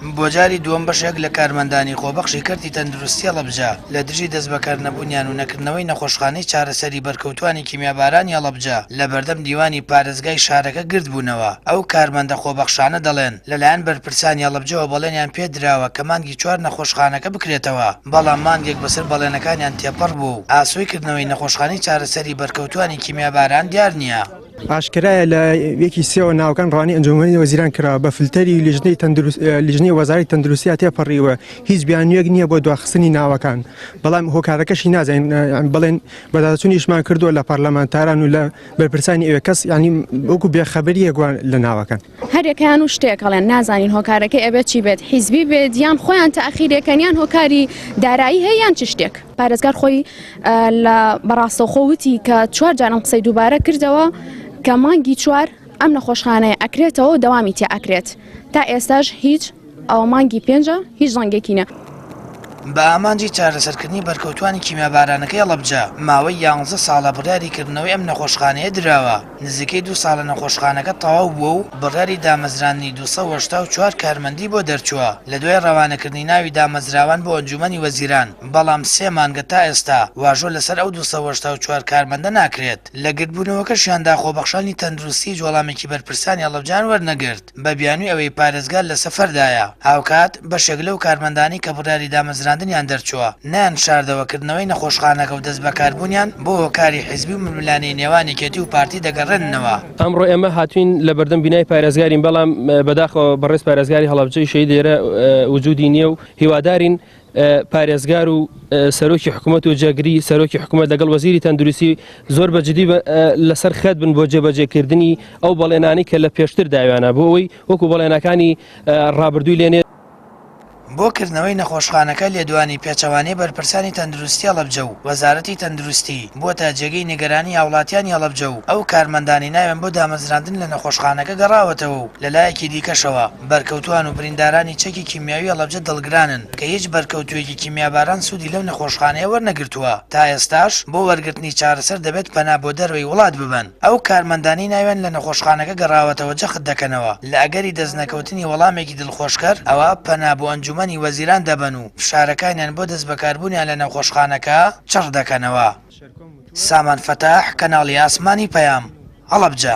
بۆ جاری دووەم بەشێک لە کارمەندانی خۆبەخشی کەرتی تەندروستی هەڵەبجە لە دژی دەستبەکارنەبوونیان و نەکردنەوەی نەخۆشخانەی چارەسەری بەرکەوتووانی کیمیابارانی هەڵەبجە لە بەردەم دیوانی پارێزگای شارەکە گردبوونەوە. ئەو کارمەندە خۆبەخشانە دەڵێن، لەلایەن بەرپرسانی هەڵەبجەوە بەڵێنیان پێدراوە کە مانگی چوار نەخۆشخانەکە بکرێتەوە، بەڵام مانگێک بەسەر بەڵێنەکانیان تێپەڕ بووە و ئاسۆی کردنەوەی نەخۆشخانەی چارەسەری بەرکەوتووانی کیمیاباران دیار نییە. ئاشکرایە لە یەکی سێوە ناوەکان ڕوانی ئەنجومەنی وەزیران کراوە بە فلتەری لیژنەی تەندروست لیژنەی وەزارەتی تەندروستیا تێپەڕیوە هیچ بیانوویەک نییە بۆ دواخستنی ناوەکان بەڵام هۆکارەکەشی نازانین بڵێن بەداچوونیشمان کردووە لە پەرلەمانتاران و لە بەرپرسانی ئەوێ کەس ینی وەکو بێخەبەریەک وان لە ناوەکان. هەریەکەیان و شتێک هەڵێن نازانین هۆکارەکەی ئەبێت چی بێت حیزبی بێت یان خۆیان تاخیرێکەن یان هۆکاری دارایی هەیە یان چ شتێک. پارێزگار خۆی لە بەڕاستەوخۆ وتی کە چوار جار ئەم قسەی دووبارە کردەوە کە مانگی چوار ئەم نەخۆشخانەیە ئەکرێتەوە و دەوامی تیا ئەکرێت تا ئێستاش هیچ ئەوە مانگی پێنجە هیچ ڕەنگێکی نە. بە ئامانجی چارەسەرکردنی بەرکەوتوانی کیمیابارانەکەی هەڵەبجە، ماوەی یانزە ساڵە بڕیاری کردنەوەی ئەم نەخۆشخانەیە دراوە. نزیکەی دوو ساڵە نەخۆشخانەکە تەواو بووە و بڕیاری دامەزراندنی 284 کارمەندی بۆ دەرچووە لە دوای ڕەوانەکردنی ناوی دامەزراوان بۆ ئەنجوومەنی وەزیران، بەڵام سێ مانگە تا ئێستا واژۆ لەسەر ئەو 284 کارمەندە ناکرێت. لە گردبوونەوەکەشیاندا خۆبەخشانی تەندروستی هیچ وەڵامێکی بەرپرسانی هەڵەبجەیان وەرنەگرت. بە بیانووی ئەوەی پارێزگار لە سەفەردایە. هاوکات، بەشێک لەو کارمەندانەی کە بڕیاری دامەزراندنیان دەرچووە، نەیانشاردەوە کردنەوەی نەخۆشخانەکە و دەستبەکاربوونیان بۆ هۆکاری حیزبی و ململانێی نێوان یەکێتی و پارتی دەگەڕێننەوە. ئەمڕۆ ئێمە هاتوین لە بەردەم بینای پارێزگارین، بەڵام بەداخەوە بەڕێز پارێزگاری هەڵەبجەی شەهید لێرە وجودی نییە و هیوادارین پارێزگار و سەرۆکی حکوومەت و جێگری سەرۆکی حکوومەت لەگەڵ وەزیری تەندروستی زۆر بە جدی لەسەر خەت بن بۆ جێبەجێکردنی ئەو بەڵێنانی کە لە پێشتر داویانە بۆ ئەوەی وەکو بەڵێنەکانی ڕابردووی لێنێ. بۆ کردنەوەی نەخۆشخانەکە لێدوانی پێچەوانەی بەرپرسانی تەندروستی هەڵەبجە و وەزارەتی تەندروستی بووەتە جێگەی نیگەرانی هاوڵاتیانی هەڵەبجە و ئەو کارمەندانەی ناویان بۆ دامەزراندن لە نەخۆشخانەکە گەڕاوەتەوە و لەلایەکی دیکەشەوە بەرکەوتووان و بریندارانی چەکی کیمیاوی هەڵەبجە دڵگرانن کە هیچ بەرکەوتوویەکی کیمیاباران سوودی لەو نەخۆشخانەیە وەرنەگرتووە، تا ئێستاش بۆ وەرگرتنی چارەسەر دەبێت پەنا بۆ دەرەوەی وڵات ببەن. ئەو کارمەندانەی ناویان لە نەخۆشخانەکە گەڕاوەتەوە جەخت دەکەنەوە، لە ئەگەری دەستنەکەوتنی وەڵامێکی دڵخۆشکەر، ئەوا پەنا بۆ ئەنجوومەنی وەزیران دەبەن و فشارەکانیان بۆ دەستبەکاربوونیان لە نەخۆشخانەکە چڕ دەکەنەوە. سامان فەتاح، کەناڵی ئاسمانی پەیام، هەڵەبجە.